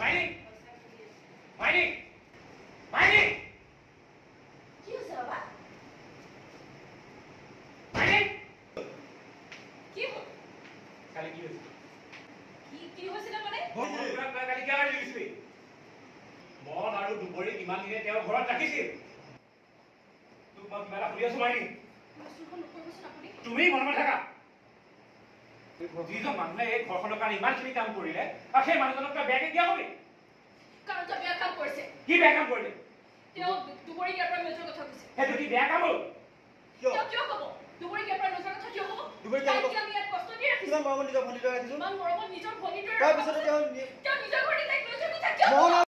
মাইনী, মাইনী, মাইনী। কি হৈছে বাবা? মাইনী। কি হ'ল? কালি কি হৈছে? কি কি হৈছিলে মানে? তই কালি কিয় গালি দিছিলি? মন আৰু দুবৰীক ইমান দিনে তেওঁৰ ঘৰত ৰাখিছিল। তোক মই কিবা এটা সুধি আছো, মাইনী। হুলস্থুলখন নকৰিবচোন আপুনি। তুমি মনে মনে থাকা। যিজন মানুহে এই ঘৰখনৰ কাৰণে ইমানখিনি কাম কৰিলে আৰু সেই মানুহজনক তই বেয়াকে কিয় কবি? কাৰণ তেওঁ বেয়া কাম কৰিছে। কি বেয়া কাম কৰিলে? তেওঁ দুবৰীক ইয়াৰ পৰা লৈ যোৱাৰ কথা কৈছে। সেইটো কি বেয়া কাম হ'ল? কিয়? তেওঁ কিয় ক'ব? দুবৰীক ইয়াৰ পৰা লৈ যোৱাৰ কথা কিয় ক'ব? দুবৰীক কিয় তাইক ক'ব? আমি ইয়াত কষ্ট দি ৰাখিছো। কিমান মৰমত নিজৰ ভণ্টিটো ৰাখিছো। ইমান মৰমত নিজৰ ভনীটোৰে তাৰপিছতে তেওঁ তেওঁ নিজৰ ঘৰতে তাইক লৈ যোৱাৰ কথা কিয় মোহন ক'ব?